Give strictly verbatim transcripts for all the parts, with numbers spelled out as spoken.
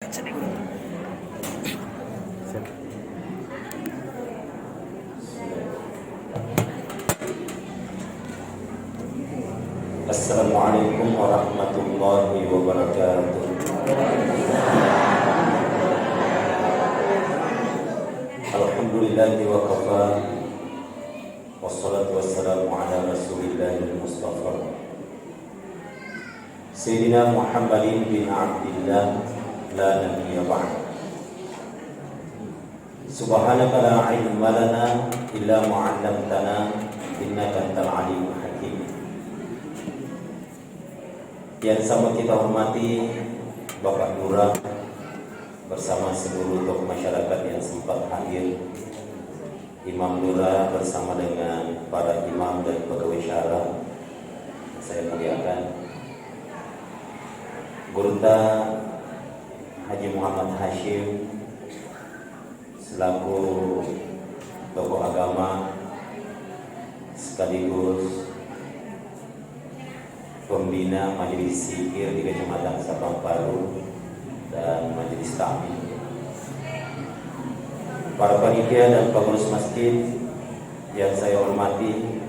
Assalamualaikum warahmatullahi wabarakatuh. Alhamdulillahi wa kafa. Wassalatu wassalamu ala Rasulillahil Mustafa. Sayyidina Muhammadin bin Abdillah, la nabiyya ba'da. Subhanaka la ilma lana illa ma 'allamtana, innaka antal alimul hakim. Yang sama kita hormati Bapak Lurah bersama seluruh tokoh masyarakat yang sempat hadir, Imam Lurah bersama dengan para imam dan pegawai syara saya muliakan, Gurutta Haji Muhammad Hashim selaku tokoh agama sekaligus pembina Majelis Zikir di Kecamatan Sabang Palu dan Majelis Taklim. Para panitia dan pengurus masjid yang saya hormati,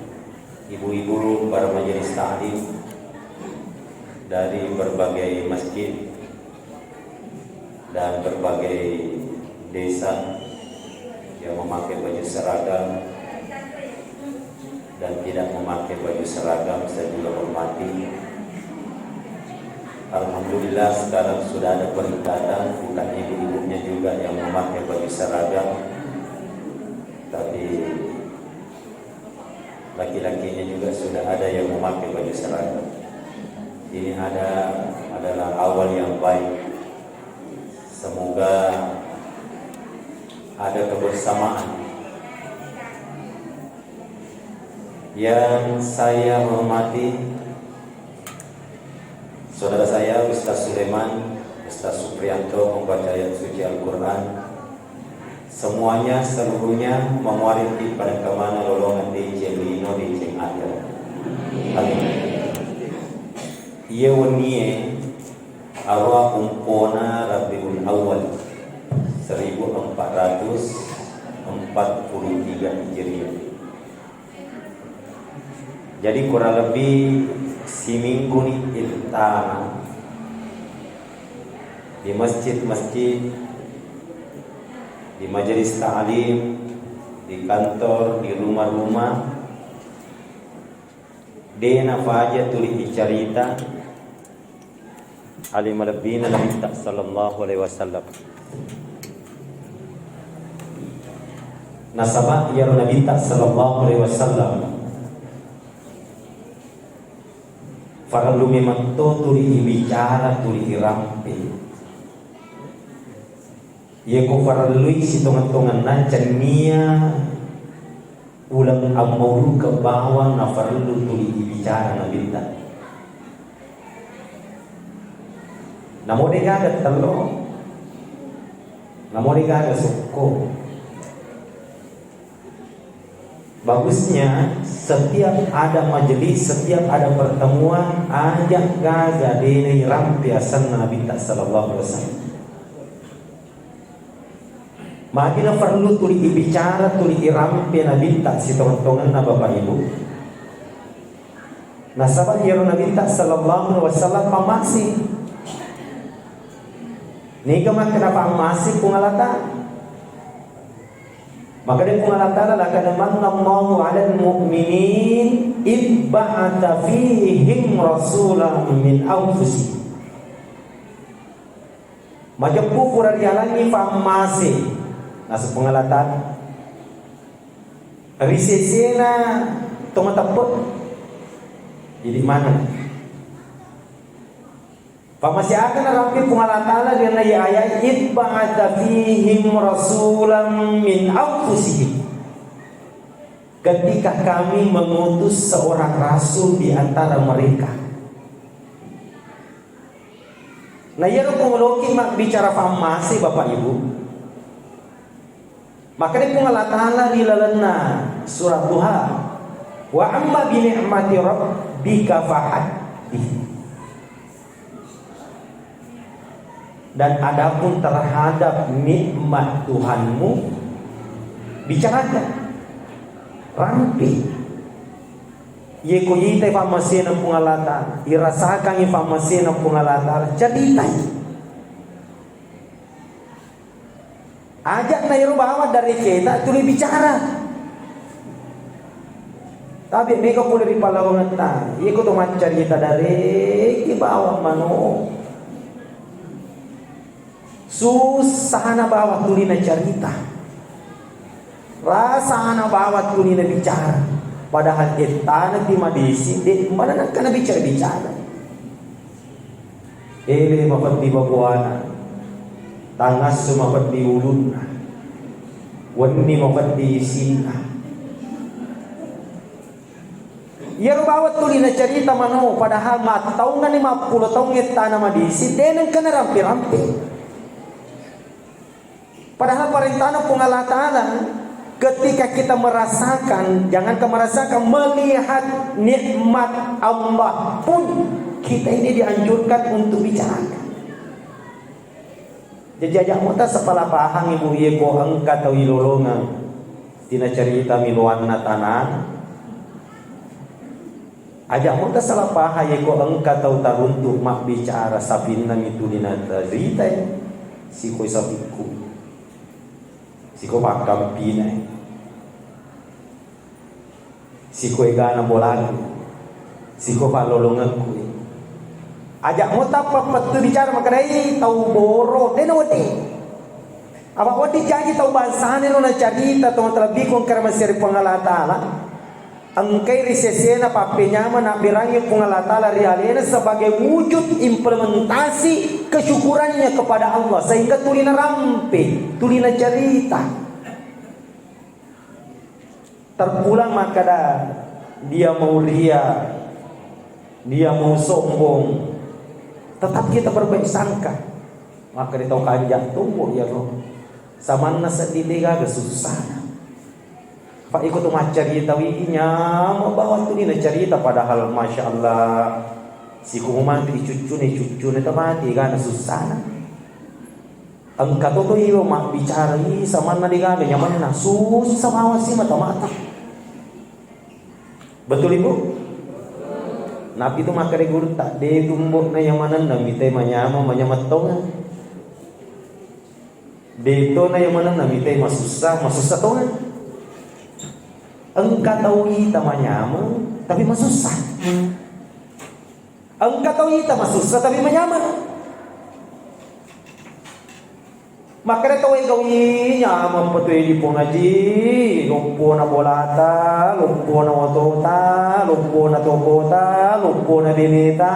ibu-ibu para majelis taklim dari berbagai masjid dan berbagai desa yang memakai baju seragam dan tidak memakai baju seragam, saya juga hormati. Alhamdulillah, sekarang sudah ada peningkatan, bukan ibu-ibunya juga yang memakai baju seragam, tapi laki-lakinya juga sudah ada yang memakai baju seragam. Ini ada, adalah awal yang baik. Semoga ada kebersamaan. Yang saya hormati saudara saya, Ustaz Suleman, Ustaz Suprianto, membaca ayat suci Al-Quran. Semuanya, seluruhnya mamuariti pada kemana lolongan deceng lino, deceng aja. Amin. Iya wennie, aroa umpona Rabiul Awal seribu empat ratus empat puluh tiga Hijriah. Jadi kurang lebih siminggu ni ittana di masjid-masjid, di majelis ta'lim, di kantor, di rumah-rumah, de nafaja tuli icarita Ali malebbina Nabitta sallallahu alaihi wasallam. Nasaba iyaro Nabitta sallallahu alaihi wasallam farellu memang to tuli ibicara, tuli irampe. Iyako farellui sitongeng-tongenna cennia uleng ammaurukeng bawang nafarellu tuli ibicara Nabitta. Namo degaga tello, namo degaga sokko. Bagusnya setiap ada majelis, setiap ada pertemuan, ajak gaga dena irampe asenna Nabitta sallallahu alaihi wasallam. Magi naperlu tuli ibicara, tuli irampe Nabitta sitongeng-tongenna, Bapak Ibu? Nasaba iyaro Nabitta sallallahu alaihi wasallam pammase. Niga makkeda pammase Puang Allah Ta'ala? Makkeda Puang Allah Ta'ala, "Laqad manna Allahu 'alal mu'minin id ba'atsa fihim rasulan min anfusihim." Majeppu pura rialangngi pammase, naseng Puang Allah Ta'ala. Ri sesena to mateppe. Jadi mana? Pammase aga narampe Puang Allah Ta'ala ri anna iya ayat, "Id ba'atsa fihim rasulan min anfusihim." Ketika Kami mengutus seorang rasul di antara mereka. Na iyaro ko meloki mabbicara pammase, Bapak Ibu, makkeda Puang Allah Ta'ala ri lalenna surat Duha, "Wa amma bi ni'mati rabbika fahaddits." Dan adapun terhadap nikmat Tuhanmu, bicarakan. Rampi. Ye ko itai pammasena Puang Allah Ta'ala, irasakangi pammasena Puang Allah Ta'ala, ceritai. Ajak na iro bawang dari kita tuli bicara. Tapi mega pole ri pallawangetta, ye ko to maccarita dari ki bawang mano. Susahna bawang tuli nacarita. Rasana bawang tuli nabicara. Padahal ettana ti madisi, de' mana nakkana bicara-bicara. Ele mapeddi babuana, tangassu mapeddi ulunna, wenni mapeddi isinna. Iyaro bawang tuli nacarita mano, padahal mattaungani mappulo taung ettana madisi, de' nengka narampi-rampi. Padahal parentana Puang Allah Ta'ala, ketika kita merasakan, jangankan merasakan, melihat nikmat Allah pun, kita ini dianjurkan untuk bicarakan. Jaji aja' muta sapala pahang ibu iye ko engka tau ilolongeng, tina carita miloanna tanana. Aja' muta salah pahang, ye ko engka tau taruntu' mabbicara, sapinna mi tuli nacaritai, sikoi sapikku, siko pakkampinai, siko egana bolaku, siko pallolongekku. Aja' muta pappettu bicara makkedai tau boro, de' nawedding. Apa' wedding jaji tau bangsana ro nacarita, tau terlebih ko engka ri masiri Puang Allah Ta'ala. Engkai ri sesena pappenyameng nabberangngi Puang Allah Ta'ala ri alena sebagai wujud implementasi kesyukurannya kepada Allah, sehingga tuli narampe, tuli nacarita. Terpulang makkeda, dia mau ria, dia mau sombong, tetap kita berbaik sangka. Makkeda tau kanja' tombo iyaro. Samanna sedding de' gaga sussana. Fa iko tu maccarita wi nyameng bawang tuli nacarita, padahal masya Allah, siko mati cuccune, cuccune tamati egana sussana. Engka to to iro mabbicara, ih, samanna de' gaga nyamenna, sussa bawang si mata-mata. Betul, Ibu? Napi tu makkeda gurutta, de' tumbo'na yamanenna mitai manyameng, manyameng tongeng. De' tona yamanenna mitai masussa, masussa tongeng. Engka tau ita manyameng, tapi masussa. Engka tau ita masussa, tapi manyameng. Makkeda tauwe gau, "Ih, nyameng pa tu di Puang Haji, lompona bolata, lompona otota, lompona tokota, lompona beneta."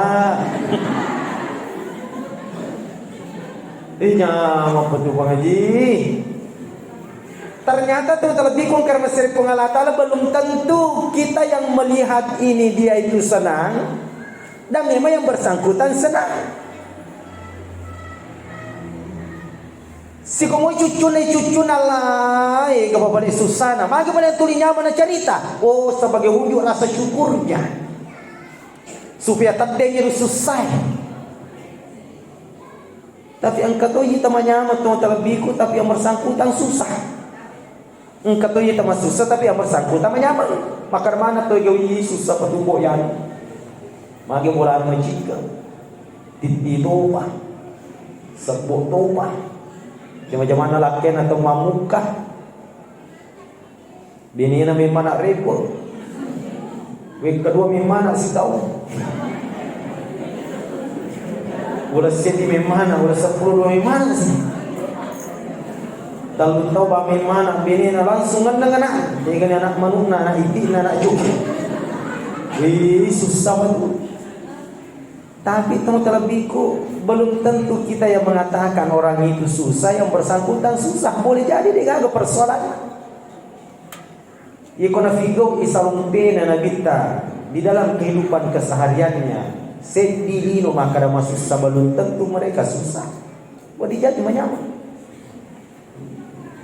Ih, nyameng pa tu Puang Haji. Ternyata tu terlebih kong karena sering Puang Allah Ta'ala belum tentu kita yang melihat ini dia itu senang dan memang yang bersangkutan senang. Sikomoi cuccuna, cuccuna Allah, eh, kapa pada sussana. Magi pada tuli nyameng na carita. Oh, sebagai wujud rasa syukurnya. Supaya teddengi ru sussae. Tapi engka to ita manyameng to talebbiku, tapi yang bersangkutan susah. Engka to ita masussa, tapi yang bersangkutan manyameng. Makkeda mana to gau, "Ih, sussa pa tu, Mbok, yan." Magi bolana macikka. Titti topa. Sebbo topa. Jama-jamanna lakkena to mamukka. Benena memmana repo. Wekka dua memmana sitau. Ula seddi memmana, ula seppulo dua memmana si. Tellung tau ba memmana, benena langsung ngenneng anak. Tegani anak manukna, anak itikna, anak joki. Ih, sussa betul. Tapi tong terlebihku, belum tentu kita yang mengatakan orang itu susah, yang bersangkutan susah. Boleh jadi de gaga persoalanna. Iko nafigau'i salumpena nabitta di dalam kehidupan kesehariannya, seddi lino makkeda masussa, belum tentu mereka susah. Wedding jaji manyameng.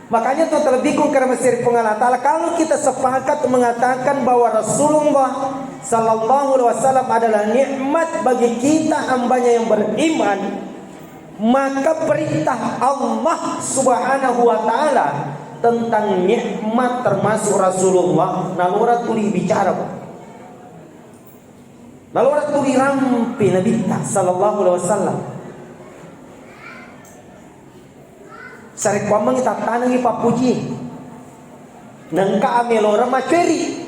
Makanya tu terlebih kong karena mesir Puang Allah Ta'ala, kalau kita sepakat mengatakan bahwa Rasulullah Sallallahu Alaihi Wasallam adalah nikmat bagi kita hambanya yang beriman, Maka perintah Allah Subhanahu wa Ta'ala tentang nikmat termasuk Rasulullah, nalora tuli bicara, Pak. Nalora tuli rampe Nabitta sallallahu alaihi wasallam. Sarekkuammengngi tattanengngi pappuji. Nengka ameloreng macueri.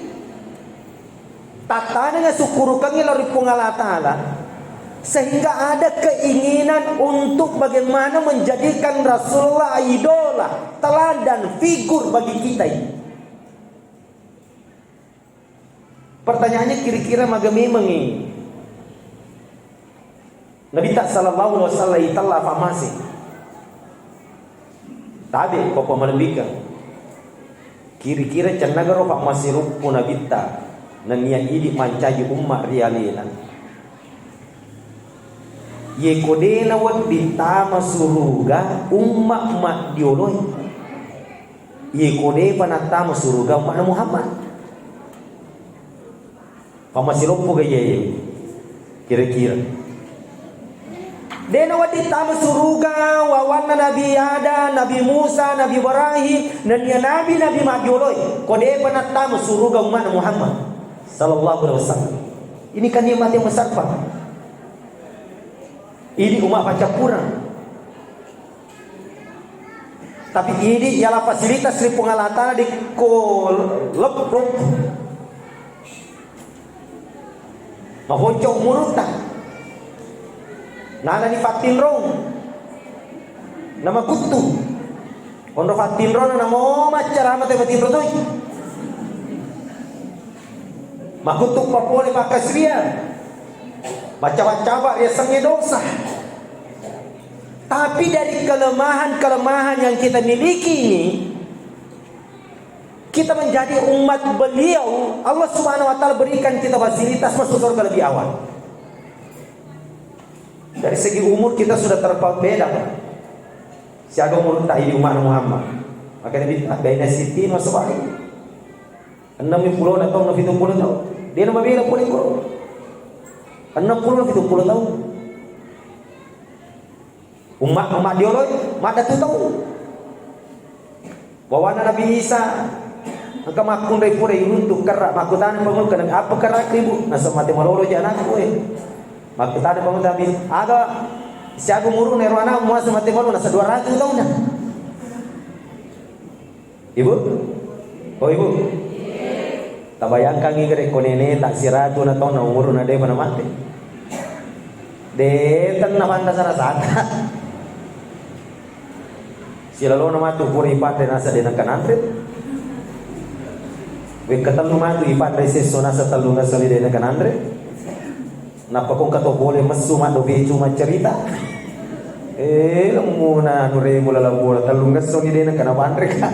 Tattaneng asukkurukengngi lao ri Puang Allah Ta'ala, sehingga ada keinginan untuk bagaimana menjadikan Rasulullah idola, teladan, figur bagi kita ini. Pertanyaannya, kira-kira maga memengngi Nabitta sallallahu alaihi wasallam itella fammase? Tabe ko pamalebikeng. Kira-kira cennagaro fammase ruppu Nabitta nennia idi mancaji umma ri alena. Ye ko de nawedding tama suruga umma maddioloe. Ye ko depa nattama suruga umma'na Muhammad. Fammasiloppo ga iyae? Kira-kira. De nawedding tama suruga wawanna Nabi Adam, Nabi Musa, Nabi Ibrahim, nennia nabi-nabi majjoloi. Ko depa nattama suruga umma'na Muhammad sallallahu alaihi wasallam. Ini kan nikmat yang besar, Pak. Ini umat paccappurang. Tapi idi yala fasilitas ri Puang Allah Ta'ala di ko lepruk. Mafonco umurutta. Nana di fattinrong. Nama kuttu. Onro fattinrong namo maccarama te matinro toi. Makuttu papole pakkasria. Baca-baca riasengnge dosa. Tapi dari kelemahan-kelemahan yang kita miliki ini, kita menjadi umat beliau, Allah Subhanahu wa Ta'ala berikan kita fasilitas masuk surga lebih awal. Dari segi umur kita sudah terpaut beda, Pak. Siaga umur tak ini umat Muhammad. Makanya di baina sittin wa sab'in. Enneng pulona taung na pitung pulo taung. Dia nama beda pole ko. Enneng pulo na pitung pulo taung. Umma, umma dioloi, maddatu tau. Bawana Nabi Isa, engka makkunrai pura iruntu kerra, makkutana pangulka Nabi, apa kerra ibu? Nasa mate malolo ja anakku, eh. Makkutana pangulka Nabi, aga siaga umuruna ero anakmu, nasa mate malolo, nasa dua ratus taunna. Ibu? Oh, Ibu? Tabayangkangngi gare ko nene tak siratu na taunna umuruna de mana mate. De tenna panda sana sata. Silalona matu pura ipanre nasa de nengka nanre. Wekka tellu matu ipanre sesso nasa tellu ngasali de nengka nanre. Nappa ko engka to pole messu maddo becu maccarita. Eh, lemmuna anu remu lalang bola tellung esso ni de nengka napanreka.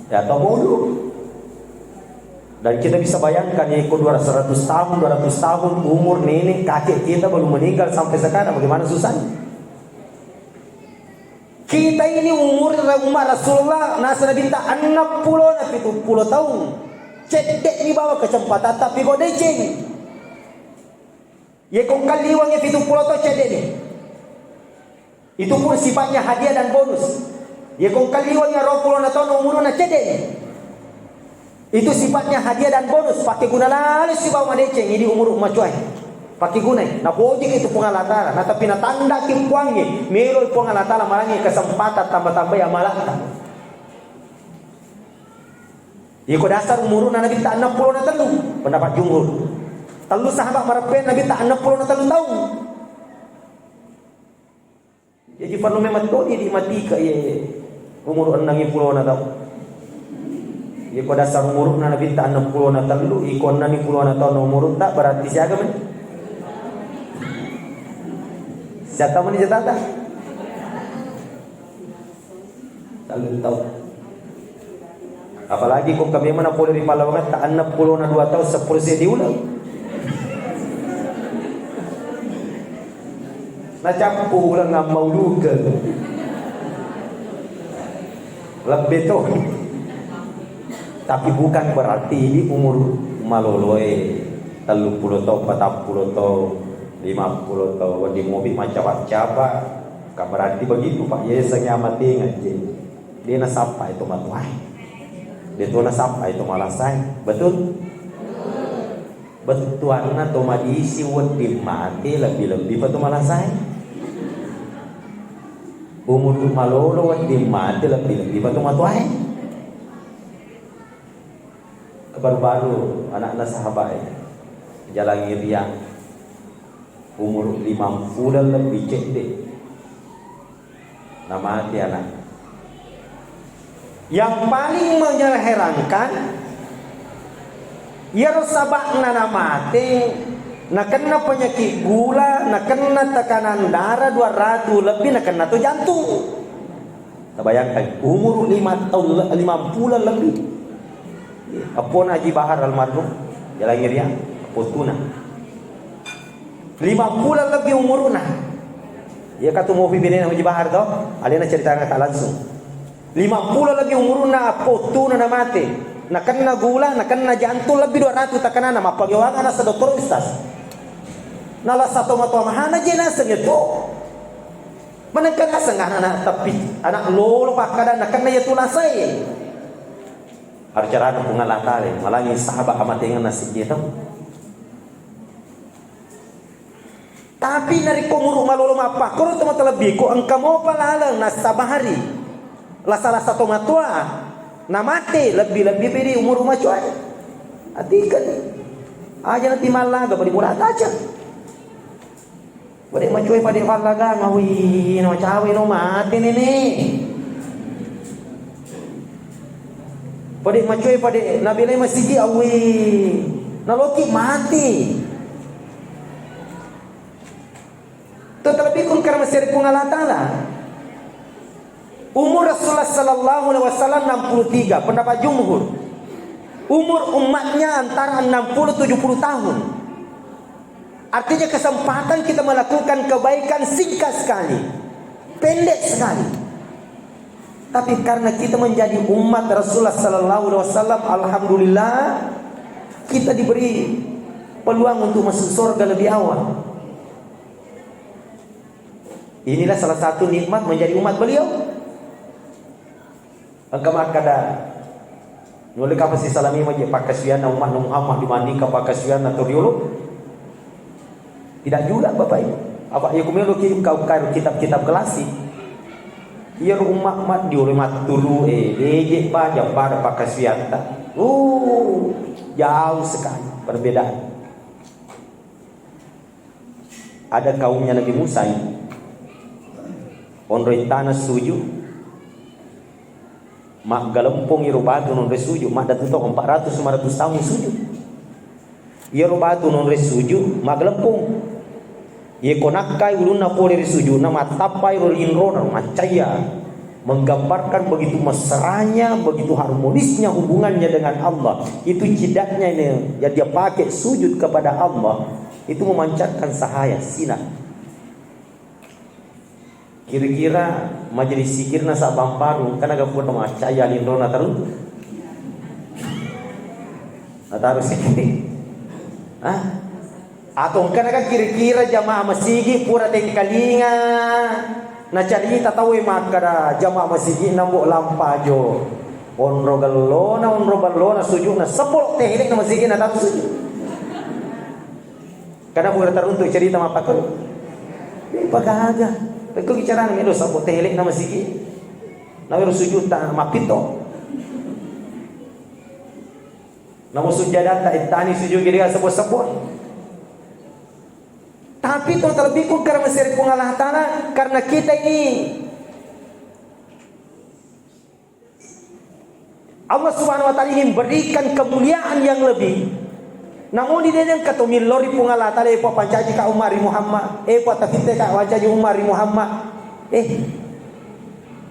Ya to bodoh. Dan kita bisa bayangkan ya, iko dua ratus tahun, dua ratus tahun umur nenek kakek kita belum meninggal sampai sekarang, bagaimana susahnya? Kita ini umur umat Rasulullah, nasa Nabitta enneng pulo na pitung pulo taung. Cedde ni bawa kesempatan, tapi kok deceng. Ye ko engka liweng ye pitung pulo taung cedde ni. Itu pun sifatnya hadiah dan bonus. Ye ko engka liweng ye dua pulo na taung umuruna cedde ni. Itu sifatnya hadiah dan bonus, pakkeguna lalo sibawa madeceng, idi umur macuai. Pakkegunai, napojiki itu Puang Allah Ta'ala, na tapi natandaki Puangnge, meloi Puang Allah Ta'ala marangi kesempatan tambah-tambai amalatta. Iko dasar umuruna Nabitta enneng pulo na tellu, pendapat jumhur. Tellu sahabat mareppe Nabitta enneng pulo na tellu taung. Jaji parellu memang toni dimatika ye umur enneng pulona taung. Ye ko dasar umuruna Nabitta enneng pulona tellu, iko enneng pulona taung umurutta, berarti siaga meni? Siaga meni jatata? Tellu taung. Apalagi ko kami mana pole ri Palawangatta enneng pulona dua taung, seppulo seddi uleng. Nacappu uleng ammauluke. Lebbe to. Tapi bukan berarti ini umur maloloe, tellu pulo taung, patappulo taung, lima pulo taung, wedding mopi macapa-capa. Ka berarti begitu, Pak, yasengnge amatengeng je. De nasappai to matoae. De to nasappai to malasae. Betul? Bettuanna to madisi wedding mate lebbi-lebbi pa to malasae. Umuru malolo wedding mate lebbi-lebbi pa to matoae. Baru-baru anakna sahabat e, Jalangiria, umur limampulo lebbi cedde, namate anak. Yang paling menyeherankan, iyaro sabakna namate, nakenna penyakit gula, nakenna tekanan darah dua ratus lebbi, nakenna to jantung. Tabayangkan, umur lima tahun le-, limampulo lebbi. Appona Haji Bahar almarhum, Jalangiria, appotuna. Limampulo lebbi umuruna. Iya katu mofi benena Haji Bahar to, alena ceritana ka langsung. Limampulo lebbi umuruna, appotuna namate. Nakenna gula, nakenna jantung, lebbi dua ratus tekananna, mappagewang anasa dokter ustaz. Nalasa to matoa mahana je naseng itu. Manengka naseng anak-anak tapi anak lolo pakkada nakenna iya tu lasae. Harus carana Puang Allah Ta'ala, malangi sahabat amatengenna sijie tau. Tapi narekko umuru malolo mappakkoro to matalebbiku engka mopa laleng nassabari lasa-lasa to matoa namate lebbi-lebbi beri umuru macoae. Atikani. Aja nati mallaga beri bola taca. Pade macoe pade fallagang, awi, na macawe no mate nene. Pade macoe pade nabelai masigi, awi, naloki mate. To terlebih kun karena masih Puang Allah Ta'ala. Umur Rasulullah sallallahu alaihi wasallam enam puluh tiga, pendapat jumhur. Umur umatnya antara enam puluh tujuh puluh tahun. Artinya kesempatan kita melakukan kebaikan singkat sekali, pendek sekali. Tapi karena kita menjadi umat Rasulullah sallallahu alaihi wasallam, alhamdulillah kita diberi peluang untuk masuk surga lebih awal. Inilah salah satu nikmat menjadi umat beliau. Engka makkada, nulle kapang sisalami maje pakkasiwianna umma'na Muhammad dibandingkan pakkasiwianna to riolo? Tidak juga, Bapak Ibu. Apa iya kumelo ki kau kairo kitab-kitab klasik? Iya ro umma' maddiolo matturu e, deje pa jang pada pakkasiwiatta. Uh, jauh sekali perbedaan. Ada kaumnya Nabi Musa ini. Onroi tana suju, maggalempung iro batu nonroi suju, maddatu to empat ratus lima ratus tahun suju. Iyaro batu nonroi suju, maggalempung. Iye ko nakkai ulunna pole ri sujuna, mattappai ro linrona, maccaya. Menggambarkan begitu mesranya, begitu harmonisnya hubungannya dengan Allah. Itu cidaknya ini yang dia pakai sujud kepada Allah. Itu memancarkan cahaya sinar. Kira-kira majelis zikirna sabang paru, engkana ga pura maccaya linrona terus? Nataru sini. Hah? Atau engkana ga kira-kira jamaah masigi pura tengkalinga nacarita tau e makkada jamaah masigi nambo lampa jo. Onro gellona, onro ballona, sujuna seppulo tehele na masigi na tau sujud. Kada pura taruntu cerita mappakkoro. Eh, pagaga. Pekko bicara melo sabo tele na masigi. Na wero sujud ta mappito. Namo sujadatta ettani sujud gede sabo-sabo. Tapi to terlebih ku karena masih Puang Allah Ta'ala, karena kita ini Allah Subhanahu wa Ta'ala ingin berikan kemuliaan yang lebih. Namun di dalam kata milori Puang Allah Ta'ala, eh, pancaji ka Umar Muhammad, eh, tafitte ka pancaji Umar Muhammad. Eh,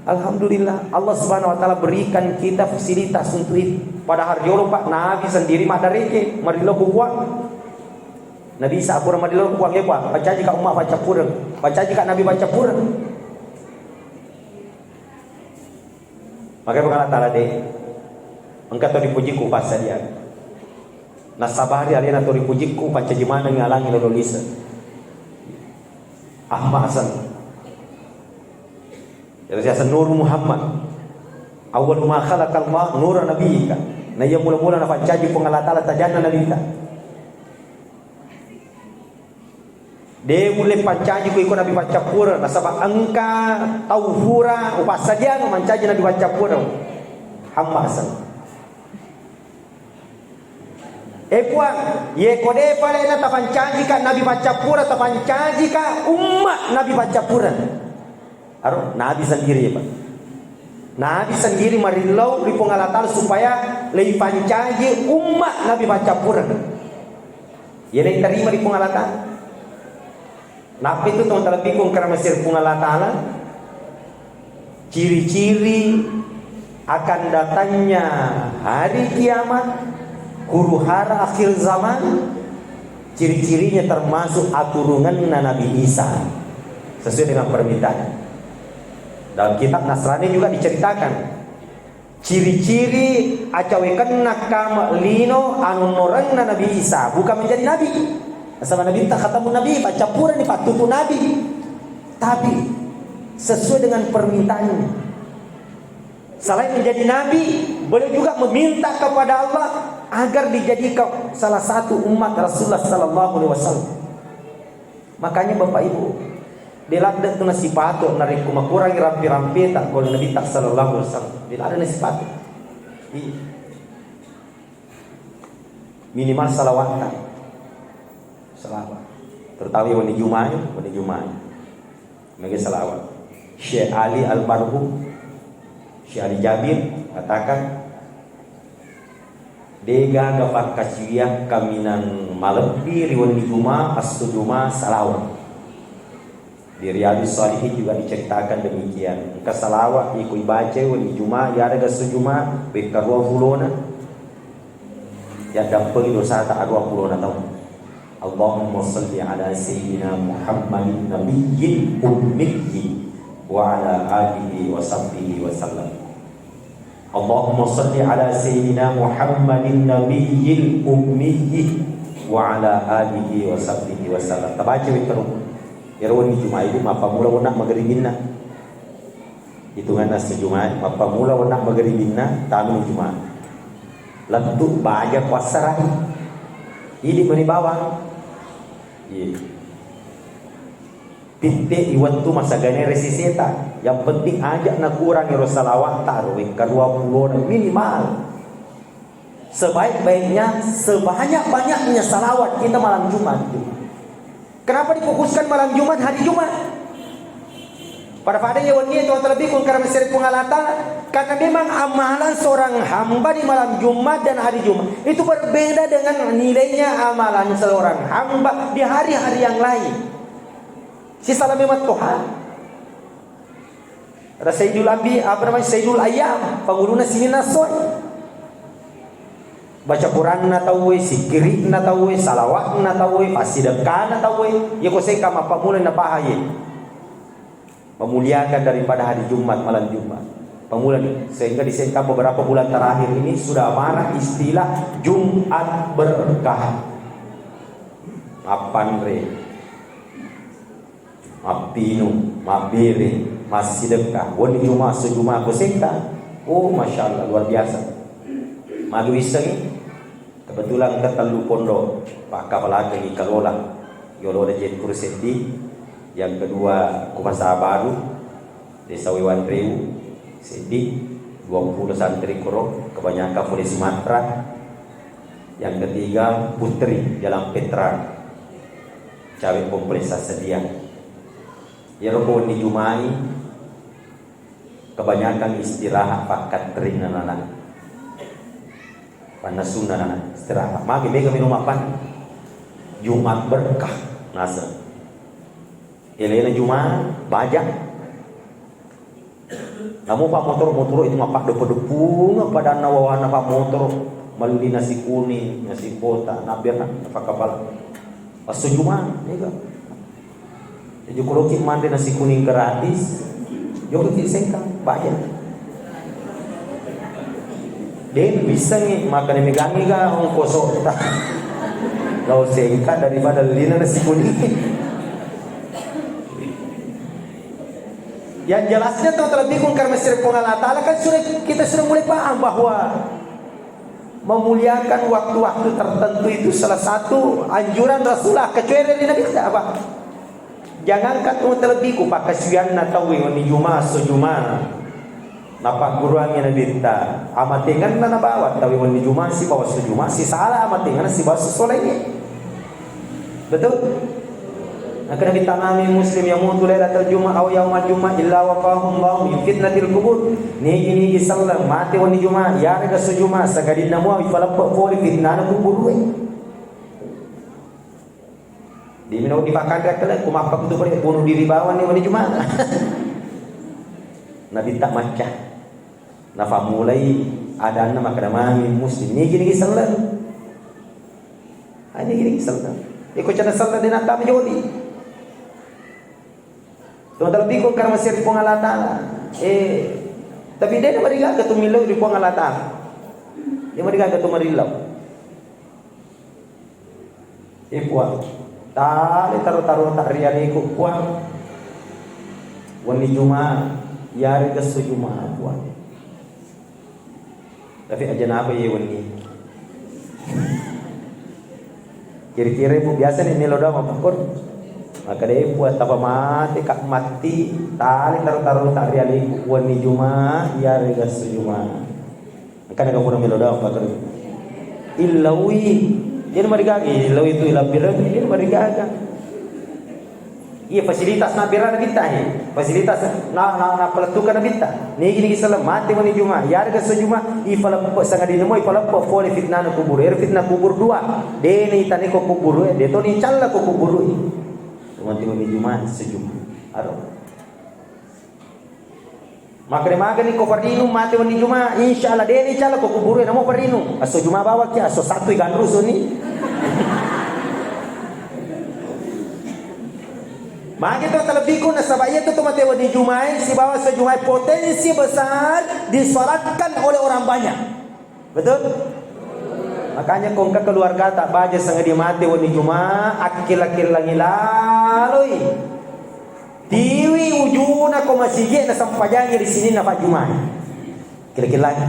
Alhamdulillah, Allah Subhanahu wa Ta'ala berikan kita fasilitas untuk itu. Padahal jolo Pak Nabi sendiri madareke, marillo kukuang. Nabi Isa pura marillo kukuang, eh, Pak, pancaji ka Umar pancappureng, pancaji ka Nabi pancappureng. Maka Puang Allah Ta'ala de, engka to ripujikku passadiang. Nasabari alena to ripujikku, pancaji maneng ngalangi lolo lise. Ahmad Hasan. Jadi, asal Nur Muhammad. Awwalu ma khalaqallah nura nabiyyika. Na iya mula-mula napancaji Puang Allah Ta'ala tajanna Nabitta. De' mulle pancaji ko iko nabi paccappureng, nasaba engka tau pura upassadiang mancaji nabi paccappureng. Hamba asal. Eh, Puang, ye ko de' palena tapancajika nabi paccappureng, tapancajika umma nabi paccappureng. Aro, nabi sendiri, ya, Pak. Nabi sendiri marillau ri Puang Allah Ta'ala supaya leipancaji umma nabi paccappureng. Ye naitarima ri Puang Allah Ta'ala. Nappa itu, tong talebbiku karena mesir Puang Allah Ta'ala, ciri-ciri akan datangnya hari kiamat, huru-hara akhir zaman, ciri-cirinya termasuk aturunganna Nabi Isa sesuai dengan permintaan. Dalam kitab Nasrani juga diceritakan, ciri-ciri acawekenna kama lino anunnorenna Nabi Isa, bukan menjadi nabi. Nasaba Nabitta khatamun nabi, paccappurani pattutu nabi. Tapi sesuai dengan permintaannya. Selain menjadi nabi, beliau juga meminta kepada Allah agar dijadikan salah satu umat Rasulullah sallallahu alaihi wasallam. Makanya, Bapak Ibu, de' ladde' tu nasipatu narekko makurangi rampe-rampeta ko Nabitta sallallahu alaihi wasallam. De' ladde' nasipatu. Iya. Minimal salawatta. Salawat. Terutama wenni Juma'i, wenni Juma'i. Mega salawat. Syekh Ali almarhum, Syekh Ali Jabir mengatakan, de' gaga pakkasiwiang kaminang malebbi ri wenni Juma, esso Juma salawat. Di Riyadus Shalihin juga diceritakan demikian. Engka salawat iko ibacai wenni Juma, iyarega esso Juma, wekka dua pulona, yaddampengi dosata dua pulona taung. Allahumma salli ala sayyidina Muhammadin nabiyyil ummiyyi wa ala alihi wa sahbihi wa sallam. Allahumma salli ala sayyidina Muhammadin nabiyyil ummiyyi wa ala alihi wa sahbihi wa sallam. Tabaca wetterung. Ero wenni Juma'i mappamula wenna magaribinna. Hitunganna sejumai, mappamula wenna magaribinna, tamani Juma'i. Lettu baja kuassarai. Idi mani bawang. Iya. Titte i wettu masagane resiseta. Yang penting aja nakurang ero salawatta ro wekka dua pulona minimal. Sebaik-baiknya, sebanyak-banyaknya salawat kita malam Jumat itu. Kenapa difokuskan malam Jumat, hari Jumat? Pada-pada ya wenni itu terlebih kung karena mesir Puang Allah Ta'ala. Karena memang amalan seorang hamba di malam Jumat dan hari Jumat itu berbeda dengan nilainya amalan seorang hamba di hari-hari yang lain. Si salamé mattoha. Ada Sayyidul Anbi-, apa namanya, Sayyidul Ayyam, panguluna sininna essoé. Baca Quranna tauwé, sikkiri'na tauwé, salawatna tauwé, passidekkana tauwé. Iya ko sengka mappammula napaha iye. Memuliakan daripada hari Jumat, malam Jumat. Pamula ni, sehingga di sengka beberapa bulan terakhir ini sudah marak istilah Jumat berkah. Mappanre. Mappinung, mabbere, massidekka. Wenni Juma, sejuma ko sengka. Oh, Masya Allah, luar biasa. Magi wissengi? Kebetulan engka tellu pondok, pakkapalakengi kalola. Yolona Jettur seddi, yang kedua ku Pasar Baru, Desa Wewanreu seddi, dua puluh santri koro, kebanyakan pole Sumatera. Yang ketiga, Putri, Jalan Petra, Cawe Kompleks Sassedia. Iyaro ko wenni Jumai, kebanyakan istirahat, pakkattering anak-anak. Pannasunna anak-anak, istirahat. Magi mega minum apa? Jumat berkah, naseng. Elena Jumat, baja. Namu Pak Motoro, Motoro itu mah Pak depu-depu, padanna wawana Pak Motoro, melli nasi kuning, nasi kota, nabbiar, fakapal. Pas Jumat, mega. Jadi kalau ki manre nasi kuning gratis, joko ki sengka, baja. Dé' wissengngi makkeda megangngi ga ongkosotta. Lao sengka daripada lina nasi kuning. Yang jelasnya, tau terlebih kung karena sering Puang Allah Ta'ala, kan sudah, kita sudah mulai paham bahwa memuliakan waktu-waktu tertentu itu salah satu anjuran Rasulullah, kecuali dari Nabi kita apa? Jangankan tu terlebih ku pakasuyanna tau wenni Juma, esso Juma. Napagguruangngi Nabitta, amatengenna nabawa tau wenni Juma sibawa esso Juma, sisala amatengenna sibawa esso laingnge. Betul? Nakkeda Nabitta, "Ma min muslim yamutu lailatal jum'ah aw yaumal jum'ah illa waqahu Allahu min fitnatil qubur." Nigi-nigi selleng mate wenni Juma, yarega esso Juma, sangadinna mua ifaleppe pole fitnana kuburue. Demi naung dipakanre akkala, kumappa kutu pole bunuh diri bawang ni wenni Juma. Nabitta macca. Nafammulai adanna makkeda, "Ma min muslim." Nigi-nigi selleng. Ah, nigi-nigi selleng. Iko cana selleng de nattama joli. Tau terlebih ko karena masih ri Puang Allah Ta'ala. Eh, tapi de namarigaga tu millau ri Puang Allah Ta'ala. De namarigaga tu marillau. Eh, Puang, tale taro-taro ta ri aleku, Puang. Wenni Juma, yarega esso Juma, Puang. Tapi aja napa ye wenni. Kira-kira ibu biasa ni melo doang apa pun. Maka deh, Puang, tapa mate ka matti, tale taro-taro ta ri aleku, wenni Juma, yarega esso Juma. Engkana gapura melo doang pakere. Illaui. Dena marigaga, illaui tu ilabbireng, dena marigaga. Iya, fasilitas nabbira Nabitta, he. Fasilitas na, na, napalettuka Nabitta. Nigi-nigi selleng mate wenni Juma, yarega esso Juma, ifaleppe sangadinna mua ifaleppe pole fitnana kubur. Ero fitnah kubur dua. Dena itaneko kuburu, eh, de to nicalla ko kuburu. Mate wenni Juma, esso Juma. Aro. Makkeda magani ko parinu mate wenni Juma, insya Allah deni cala ko kuburu namo parinu. Esso Juma bawakki, esso Sattu iganru suni. Magi to terlebih ku nasaba iya tu mate wenni Jumae sibawa esso Jumae potensi besar disolatkan oleh orang banyak. Betul? Makanya ko engka keluargata baja sangadie mate wenni Juma, akkilla-killangi laloi. Tiwi ujuna ko masigi na sempajangi ri sininna pajjumai. Killa-killangi.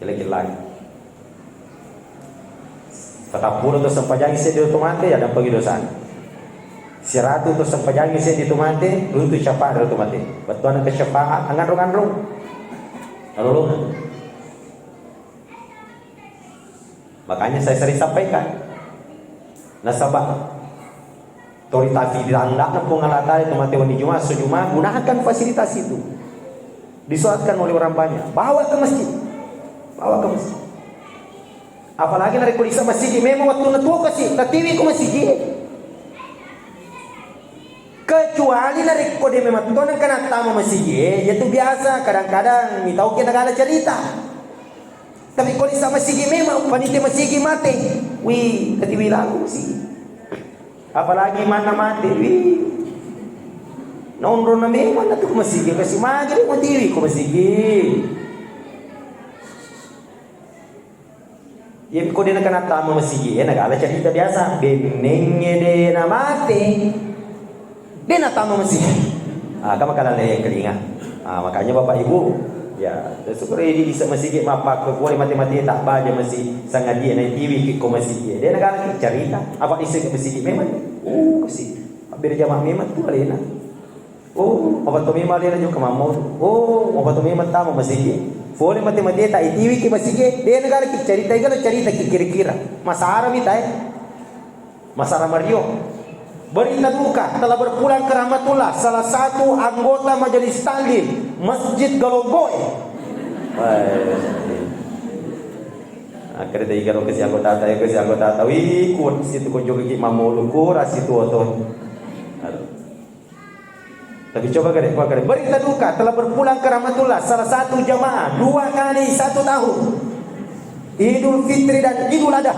Killa-killangi. Patappulo to sempajangi seddi tu mate, ya dampagi dosana. Siratu to sempajangi seddi tu mate, runtu syafaat tu mate. Bettuanna ke syafaat, anganrung-anrung. Alolo. Makanya saya sering sampaikan. Nasaba, otoritas di tanda'na Puang Allah Ta'ala itu mate wenni Juma, esso Juma, gunakan fasilitas itu. Disolatkan oleh orang banyak. Bawa ke masjid. Bawa ke masjid. Apalagi narekko lisa masigi, memang wettunna tuo kasi, tatiwi ko masigi. Kecuali narekko de memang tuo nengka nattama masigi, ya tu biasa, kadang-kadang mitauki nagala cerita. Tapi ko lisa masigi memang, panitia masigi mate, wih, tatiwi lagu masigi. Apalagi manna mate, wih. Naonrona memang natu ko masigi, kasi magi de matiwi ko masigi. Iya, ko de nengka nattama masigi, eh, nagala cerita biasa. Bennengnge de namate, de nattama masigi. Ah, kan makalalle kelinga. Ah, makanya Bapak Ibu, ya, syukur idi isa masigi, mappakko pole mate-mate tak baja masigi, sangadie na tiwi ki ko masigi. De nagala cerita, apa isa ke masigi memang. Oh, masigi. Berjamaah memang tu alena. Oh, mapato memang alena jokka mammau. Oh, mapato memang tama masigi. Pole mate-mate ta itiwi ki masigi, de nagala ki cerita, igala cerita ki kira-kira. Masara mi tae. Masara mario. Berita duka, telah berpulang ke rahmatullah salah satu anggota majelis taklim Masjid Galonggoe. Wah. Akhirnya tiga ro kasi anggota ta, kasi anggota ta. Wih, kuat situ ko jogi ki mammau, kuat situ oto. Aduh. Tapi coba kare, coba kare. Berita duka, telah berpulang ke rahmatullah salah satu jamaah dua kali satu tahun. Idul Fitri dan Idul Adha.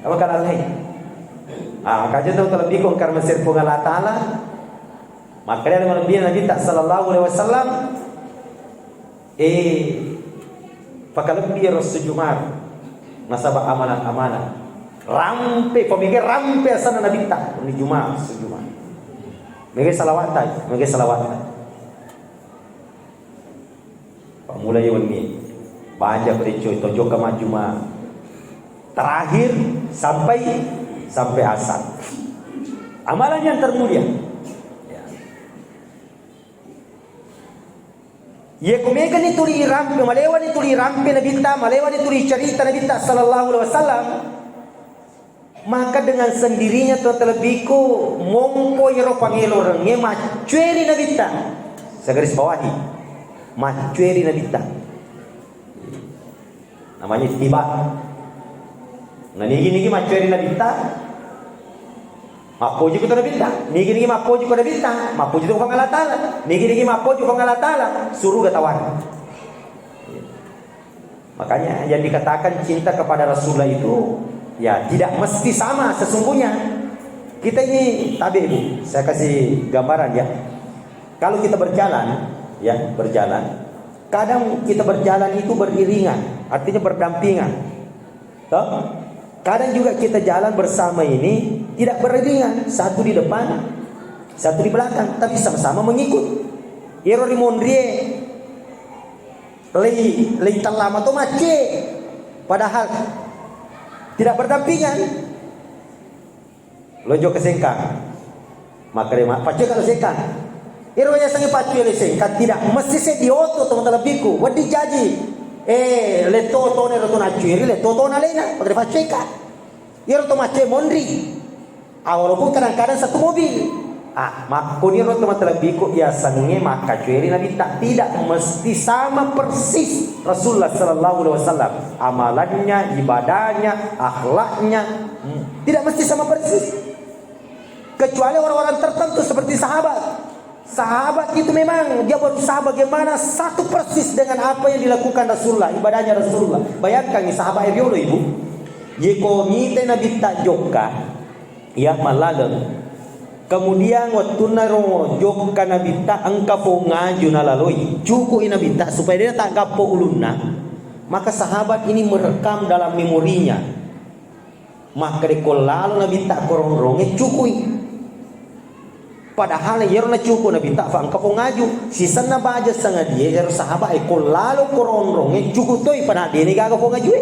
Apa kala lain? Ah, kaja tau terlebih kong karena sir Puang Allah Ta'ala. Makanya malebbi Nabitta sallallahu alaihi wasallam. Eh, pakalebbi ero esso Juma nasaba amanat-amanat. Rampe, pamega rampe asanna Nabitta, ni Juma, sejuma. Mega salawatta, mega salawatta. Pammulai wenni, baca pereco, tojokka majjuma. Terakhir sampai, sampai asar. Amalan yang termulia. Ya. Iya, ko megani tuli irampe, malewani tuli irampe Nabitta, malewani tuli icarita Nabitta sallallahu alaihi wasallam, maka dengan sendirinya to talebbiku mompo iyaro pangelorengnge maccueri Nabitta. Saya garis bawahi, maccueri Nabitta. Namanya ittiba. Nah, nigi-nigi maccueri Nabitta, mappoji ko Nabitta. Nigi-nigi mappoji ko Nabitta, mappoji to Puang Allah Taala. Nigi-nigi mappoji Puang Allah Taala, suruga tawari. Makanya yang dikatakan cinta kepada Rasulullah itu, ya, tidak mesti sama sesungguhnya. Kita ini tabe, Bu. Saya kasih gambaran, ya. Kalau kita berjalan, ya, berjalan, kadang kita berjalan itu beriringan, artinya berdampingan. Toh? Kadang juga kita jalan bersama ini tidak beriringan, satu di depan, satu di belakang, tapi sama-sama mengikut. Iyaro ri monrie, lei, lei tellama to macce, padahal tidak berdampingan. Lo jokka Sengkang. Makkeda ma-, paccue ka lo Sengkang. Ero yasengnge paccue lo Sengkang, tidak mesti seddi oto to matalebbiku. Wedding jaji. Eh, letto otona ero to naccueri, letto otona alena, makkeda paccue ka. Ero to macce monri. Ah, walaupun kadang-kadang satu mobil. Ah, makkoni ero to matalebbiku yasengnge makkacueri Nabitta. Tidak mesti sama persis Rasulullah sallallahu alaihi wasallam. Amalannya, ibadahnya, akhlaknya, hmm, tidak mesti sama persis. Kecuali orang-orang tertentu seperti sahabat. Sahabat itu memang dia berusaha bagaimana satu persis dengan apa yang dilakukan Rasulullah, ibadahnya Rasulullah. Bayangkan, sahabat riolo, Ibu. Yeko mite Nabitta jokka, ya, mallaleng. Kemudian wettunna ro jokka Nabitta engka pongaju nalaloi, cukui Nabitta supaya de' taggappo ulunna. Maka sahabat ini merekam dalam memorinya. Makkeda ko lalo Nabitta ko ronrongnge cukui. Padahal iyaro nacuku Nabitta fa engka pongaju. Sisenna baja sangadie iyaro sahabat e ko lalo ko ronrongnge cuku toi, padahal dene gaga pongajue.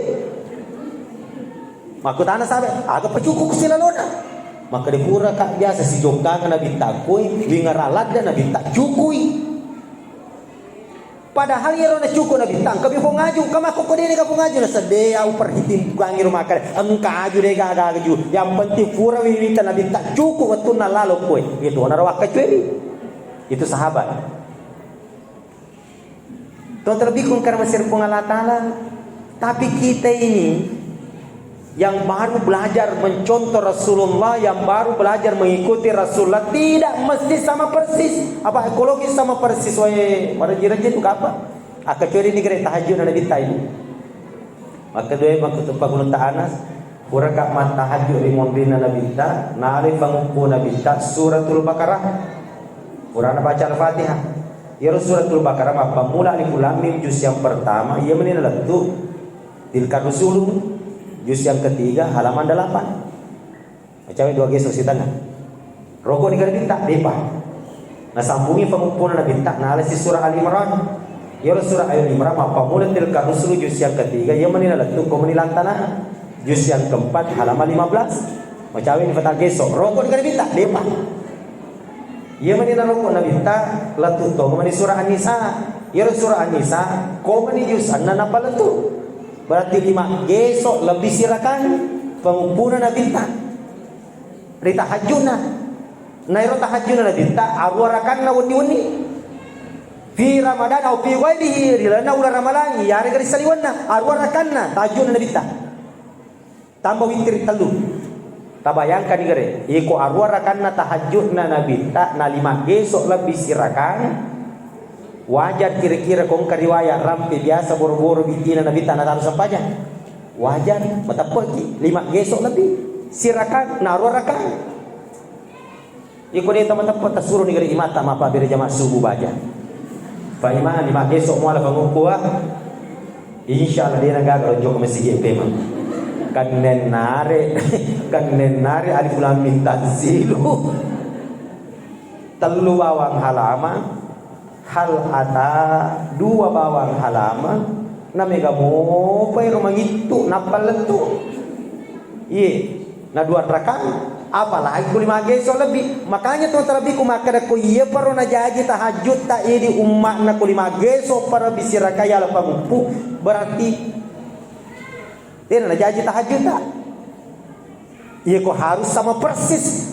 Makkutana sahabat, aga pacuku silalona? Makkeda pura ka biasa sijokkanga Nabitta koe, wingara ladde Nabitta cukui. Padahal iyaro nacuku Nabitta engka mi pongaju, engka makkokko dene ga pongaju, naseddea uperhitungkangi ro makkeda engka aju de gaga aju. Yang penting pura wiwita Nabitta cuku wettunna lalo koe. Itu onaro wakkacueri. Itu sahabat. Tuh terlebih kung karena masih Puang Allah Taala. Tapi kita ini yang baru belajar mencontoh Rasulullah, yang baru belajar mengikuti Rasulullah, tidak mesti sama persis. Apa ekologis sama persis, wae, pada jira-jira itu apa? Aka curi ni kira tahajud na Nabitta ini. Maka dua, maka tempat gunung tak Anas, pura ka mat tahajud di mondina Nabitta, nali pangukku Nabitta, suratul Baqarah. Purana baca Al-Fatihah. Iyaro suratul Baqarah mappammula Alif Lam Mim juz yang pertama, iya meni nalettu Tilka Rusulu juz yang ketiga halaman delapan. Macawe dua geso sitengnga. Roko ni karabitta, depa. Nasambungi panguppuna Nabitta, nalasi surah Ali Imran. Iyaro surah Ali Imran mappammula Tilka Rusulu juz yang ketiga, iya meni nalettu ko meni lantana. Juz yang keempat halaman lima belas. Macawe ni fata geso. Roko ni karabitta, depa. Iya mani naroko Nabitta, lettu tongeng mani surah An-Nisa. Iyaro surah An-Nisa, ko mani juz enna nappa lettu. Berarti lima geso lebbi sirakang panguppuna Nabitta ri tahajjudna. Na ero tahajjudna Nabitta, arua rakanna wenni-wenni. Fi Ramadan au fi ghairihi, ri lalenna uleng Ramalang, iyarega ri saliwenna, arua rakanna tahajjudna Nabitta. Tamba witiri tellu. Tabayangkani gare, iko arua rakanna tahajjudna Nabitta na lima geso lebbi sirakang, wajar kira-kira ko engka riwayat rampe biasa boro-boro bitina Nabitta nataro sempajang. Wajar, mateppeki, lima geso lebbi sirakang na arua rakang. Iko de' tama teppa tasuro ni gare imatta mappabbere jamaah subuh baja. Fa imang lima geso muala pangukkua. Insya Allah de' na gaga lonjong masigi pemang. Kannennare, kannennare alif lam mim tanzilu. Tellu bawang halaman, hal ata, dua bawang halaman, na mega mopa ero mangittu, nappa lettu. Iye, na dua rakang, apalagi ko lima geso lebbi. Makanya to terlebbi ku makkeda ko iye paro najaji tahajud ta idi umma'na ko lima geso para bisi raka yala panguppu, berarti Tena najaji tahajud ta. Iya ko harus sama persis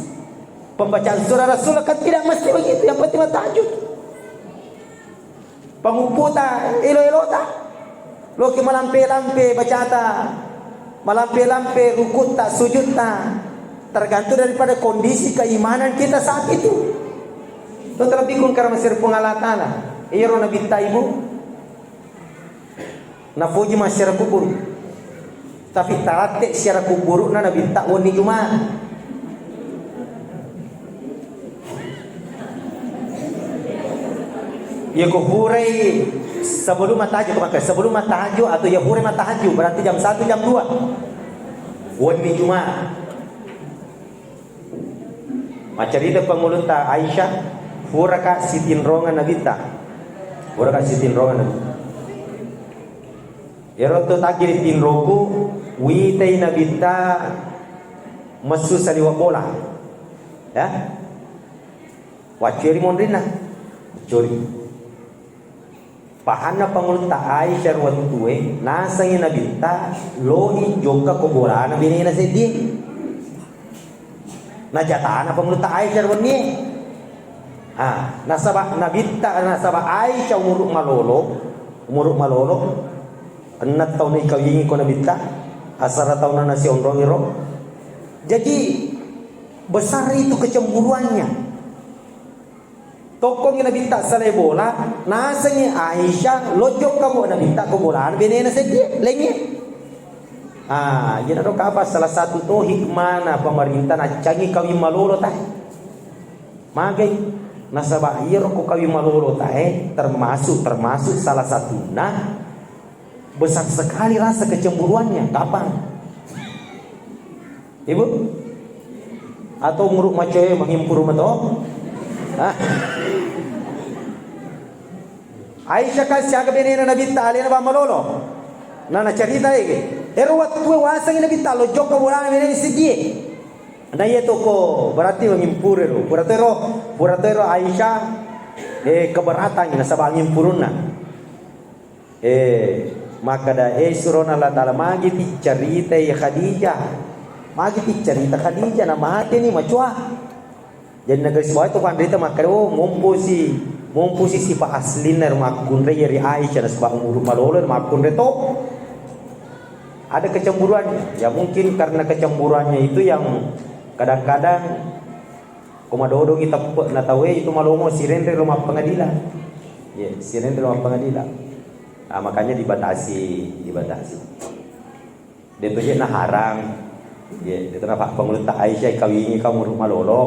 pembacaan surah Rasul kan tidak mesti begitu, yang penting tahajud. Pangupputa, elo-elota. Loki malampe-lampe bacata, malampe-lampe rukutta, sujutta. Tergantung daripada kondisi keimanan kita saat itu. Itu terlebih kun karena masih Puang Allah Ta'ala. Iyaro Nabi Taibu. Napoji masyarakat kubur. Tapi taratte siara kuburu'na Nabitta wenni Jumat. Iya ko purai sebelum matahaju, maka sebelum matahaju atau ya purai matahaju, berarti jam satu, jam dua. Wenni Jumat. Maccarita pangulutta Aisyah, puraka sitinrongeng Nabitta. Puraka sitinrongeng Nabitta. Ero to taggi ritinroku, witai Nabitta messu saliweng bola. Ya. Waccuri monrinna. Waccuri. Pahanna pangulutta Aisyah ro wettue, nasengngi Nabitta loi jokka ko bolana benena seddie. Najatana pangulutta Aisyah ro wennie. Ah, nasaba Nabitta, nasaba Aisyah umuru malolo, umuru malolo, enneng taunna ikawingi ko Nabitta, asara taunna nasionrongi ro. Jadi, besar itu kecemburuannya. Tokkongngi Nabitta salai bola, nasengngi Aisyah, lojjokka bo Nabitta ko bolana benena seddie, laingnge. Ah, iyanaro kapa salah satu to hikmana pemerintah naccangi kawing malolo tae. Magai, nasaba iyaro ko kawing malolo tae, termasuk, termasuk salah satunna besar sekali rasa kecemburuannya. Kapan? Ibu? Atau umuru macoe mangimpuru mato? Hah? Aisyah kan siaga benena Nabitta alena ba malolo. Nah, nacarita ege. Ero wettue wasengngi Nabitta lojjokka bolana benena seddie. Nah, iya toko berarti mangimpuru ero. Pura to ero, pura to ero Aisyah, eh, keberatan nasaba mangimpurunna. Eh, makkeda, eh, surona Allah Ta'ala, magi ticcaritai Khadijah? Magi ticcarita Khadijah? Na mateni macoa. Jadi nagaris bawah itu kan rita makkeda, oh, momposi, momposi sipa aslinna ro makkunrai ri Aisyah, nasaba umuru malolo ro makkunrai to. Ada kecemburuan. Ya, mungkin karena kecemburuannya itu yang kadang-kadang ko madodongi teppe'na tauwe itu malomo sirenre ro mappengadilan. Ye, sirenre ro mappengadilan. Ah, makanya dibatasi, dibatasi. Deto je naharang. Ye, deto nafa pangulutta Aisyah kawingi ka umuru malolo.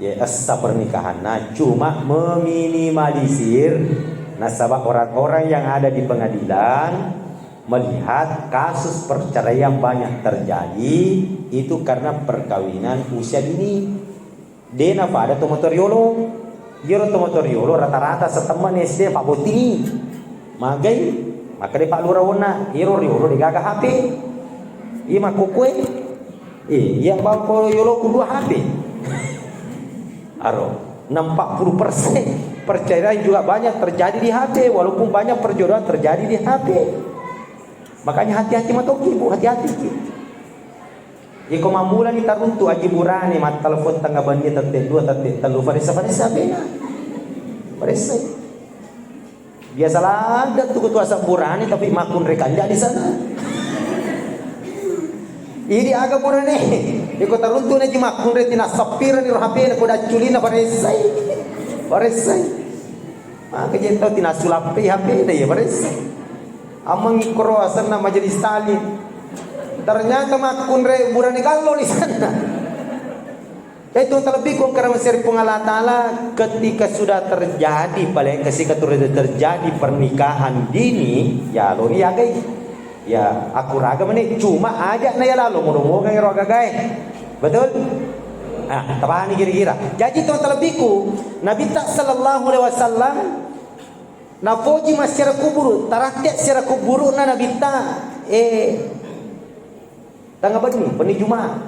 Ye, essa pernikahanna cuma meminimalisir nasaba orang-orang yang ada di pengadilan melihat kasus perceraian banyak terjadi itu karena perkawinan usia dini. De napada tomatoa riolo. Iyaro tomatoa riolo rata-rata setemmani S D pabbottingi. Magai, makkeda Pak Lurah wonna, iyaro riolo degaga H P. Iya makkokoe. Eh, iya bangko yolo ku dua H P. Aro, enam puluh persen perceraian juga banyak terjadi di H P, walaupun banyak perjodohan terjadi di H P. Makanya hati-hati matoki, Bu, hati-hati ki. Iko mammulani taruntu aji burane mattelepon tengnga benni tette dua, tette tellu, paressa-paressa bena. Paressa. Biasa ladde tu ketua sabburane tapi makkunre kanja di sana. Idi aga burane. Iko taruntu naji makkunre tina seppirani ro H P na ko dacculina paressai. Paressai. Maka je tau tina sulappe H P na ya paressai. Amang ikkoro asenna majelis taklim. Ternyata makkunre burane gallo di sana. Itu terlebih kong karena masih Puang Allah Ta'ala ketika sudah terjadi, paling kasih keturunan terjadi pernikahan dini, ya lo ni agai. Ya, akkuraga meni, cuma aja na ya lalo, mudah-mudahan ero agagae. Betul? Nah, tabani kira-kira. Jadi, to talebbiku, Nabitta sallallahu alaihi wasallam napoji massiara kuburu, taratte siara kuburu na Nabitta, eh, tangga benni, benni Jumat.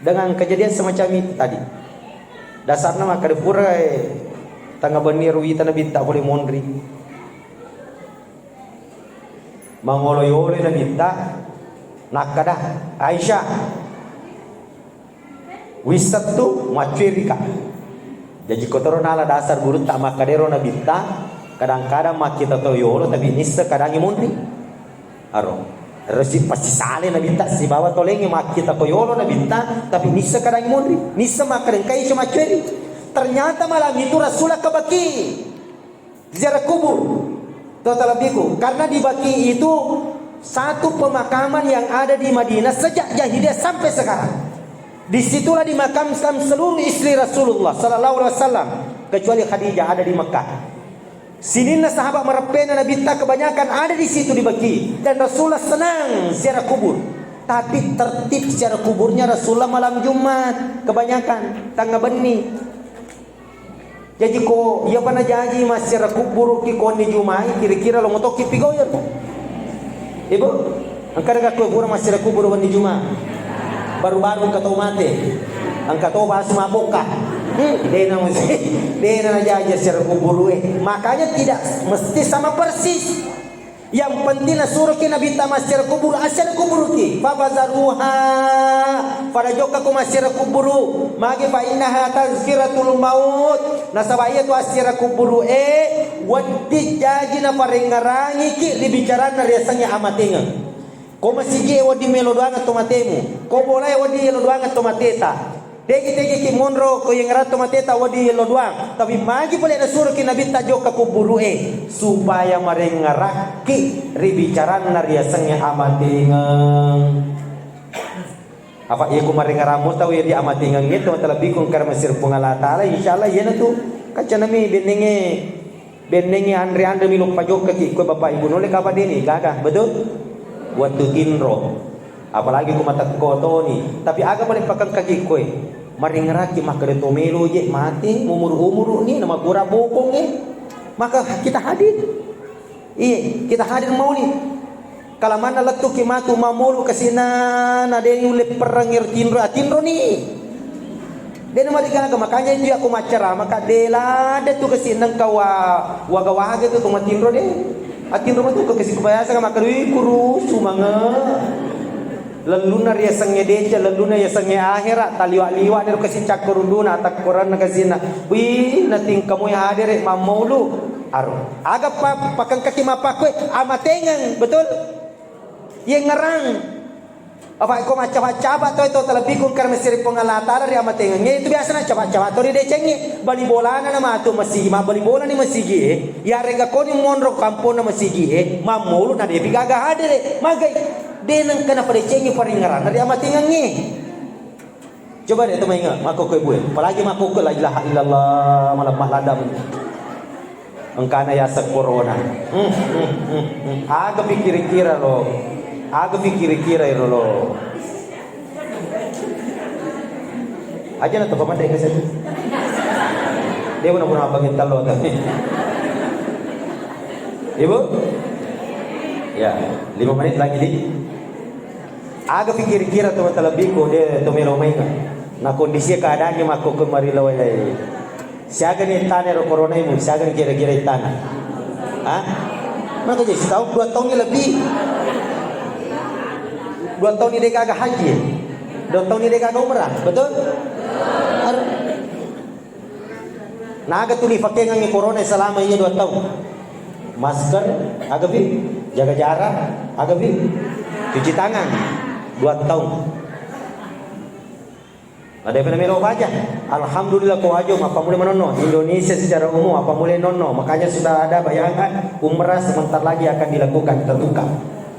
Dengan kejadian semacam itu tadi. Dasarna makkeda pura, eh, tangga benni ro wita Nabitta pole monri. Mangolo-yolo Nabitta, nakkeda, "Aisyah, wissettu maccuerika." Jaji kotoro nala dasar gurutta makkedero Nabitta, kadang-kadang makkita to yolo tapi nisseng kadangi monri. Aro. Resi pasti sale Nabitta sibawa tolengi makkita to yolo Nabitta tapi nisseng kadangi monri. Nisseng makkeda engka Aisyah maccueri. Ternyata malam itu Rasulullah ke Baqi. Ziarah kubur. To talebbiku, karena di Baqi itu satu pemakaman yang ada di Madinah sejak jahiliyah sampai sekarang. Disitulah dimakamkan seluruh istri Rasulullah sallallahu alaihi wasallam, kecuali Khadijah ada di Mekah. Sininna sahabat mareppena Nabitta kebanyakan ada di situ di Baqi, dan Rasulullah senang ziarah kubur. Tapi tertib ziarah kuburnya Rasulullah malam Jumat, kebanyakan tangga benni. Jaji ko iyapa najaji massiara kubburuki ko wenni Jumai, kira-kira lo motokki pigoyong. Ibu, engka daga koe pura massiara kubburu wenni Juma. Baru-baru engka to mate. Engka to basu mabokka. Hmm, dena mesti, dena najaji assiara kubburu e. Makanya tidak mesti sama persis. Yang penting nasuroki Nabitta massiara kuburu, assiara kuburuki. Fabazaruha, pada jokka ko massiara kuburu. Magi fa innaha tazkiratul maut. Nasaba iya tu assiara kuburu e, wedding jaji naparengngerangiki ri bicaranna riasengnge amatengeng. Ko masigi e wedding melo doangeng to matemu. Ko bola e wedding yelo doangeng to mateta. Tegi-tegiki monro ko yengngerang to mateta wedding yello doang, tapi magi pole nasuroki Nabitta jokka kubburu'e supaya marengngerakki ri bicaranna riasengnge amatengeng. Apa iya ko marengngerang mo tau iya ri amatengengnge to, terlebih ko engka ri masiri Puang Allah Taala, insyaallah iyanatu kaccanami bennengnge. Bennengngi anre-anre mi loppa jokkaki, kue Bapak Ibu nulle kapa deni gaga, betul? Wettu tinro. Apalagi ko matekko toni. Tapi aga pale pakengkaki kue? Maringeraki makkeda to melo je mate, umuru-umuru ni, namakura bokong e. Maka kita hadir. Iye, kita hadir maulid. Kalamanna lettuki matu mammolu kasina na de nulle perreng ero tinro, atinro ni. De na marigaga, makanya itu yakko maccarama ka de lada tu kasi nengka wa waga-waga tu to matinro de. Atinro matu ko kasi kubayasa ka makkeda, "Wi, kurusu mange." Lellunna riasengnge deca, lellunna riasengnge ahera, taliwa-liwa de ro kasi cakko runduna, atakkoranna kasina. Wi, natingkamui hadere mammolu. Aro. Aga pa pakengkaki mappakkue amatengeng, betul? Yengngerang. Apa ko maccafa-cafa to, to terlebih ko engka ri masiri Puang Allah Taala ri amatengengnge, itu biasa na cafa-cafa to ri decengnge. Bali bolana na matu masigi, mabbali bola ni masigi e. Yarega koni monro kamponna masigi e, mammolu na depi gaga hadere. Magai de nengka napadecengi paringeranna ri amatengengnge. Coba deh, teman ingat, makkokkoe bue. Apalagi makkokkoe la ilaha illallah, malemma ladang. Engkana yaseng corona. Hmm, hmm, hmm, hmm. Aga pikir-kira lo. Aga pikir-kira iro lo. Aja na to pamade ke sini. Dia pernah pernah panggil talo tapi. Ibu? Ya, lima menit lagi di. Aga pikir-kira to terlebih ko de to melo mainga. Na kondisi keadaannya makko ke mari lawai lai. Siaga ni tane ro corona imu, siaga ni kira-kira tane. Hah? Maka jadi setahun, dua tahun ni lebih. Dua tahun ni deka aga haji. Dua tahun ni deka aga umrah, betul? Har- Naga tuli pakengangi corona selama iya dua tahun. Masker, agapi, jaga jarak, agapi, cuci tangan, dua tahun. Ada fenomena apa aja? Alhamdulillah ko ajo, apa mulai menonno. Indonesia secara umum, apa mulai nonno. Makanya sudah ada bayangan umrah sebentar lagi akan dilakukan, terbuka.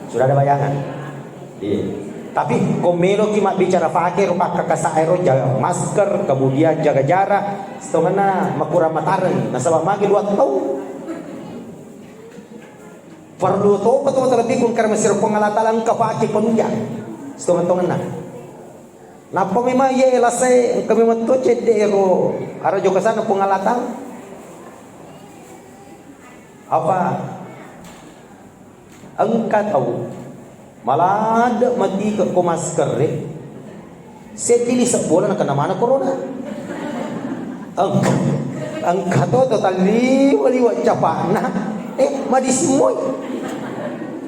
Sudah ada bayangan. Iya. Tapi ko meloki mabbicara pake ro pakkakasa ero, jaga masker, kemudian jaga jarak, setongenna makurang matareng. Nasaba magi dua tahun. Parellu topa to terlebbi ku engka masero Puang Allah Taala engka pake penunjang. Setengah-setengahna. Nappa memang iya lasai engka memang to cedde ero arajo kesana Puang Allah Taala. Apa engka tau maladde matike ko masker e, seddi lise bola nakenna mana corona. Engka, engka to to talliwa-liwa capana, eh, madisimmoi.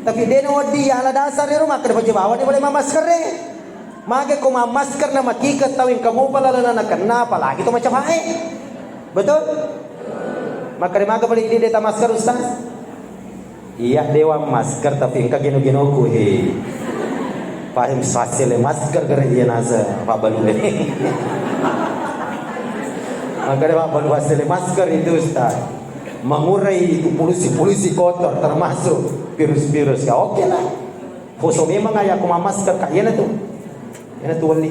Tapi dena wedding yala dasar ero makkeda pace bawa de boleh mamasker e. Mage ko mamasker na matike tau engka mopa lalana nakenna, apalagi to macapae. Betul? Makkeda maga paling di deta masker, Ustaz? Iya, dewa masker, tapi engka geno-genoku, he. Paling swasele masker kare iya nasa, Pak Balu, he. Makkeda Pak Balu swasele masker itu, Ustaz. Mengurai itu polusi-polusi kotor, termasuk virus-virus. Ya, oke lah. Foso memang ayah aku mamasker, Kak. Iya na tu. Iya na tu wali.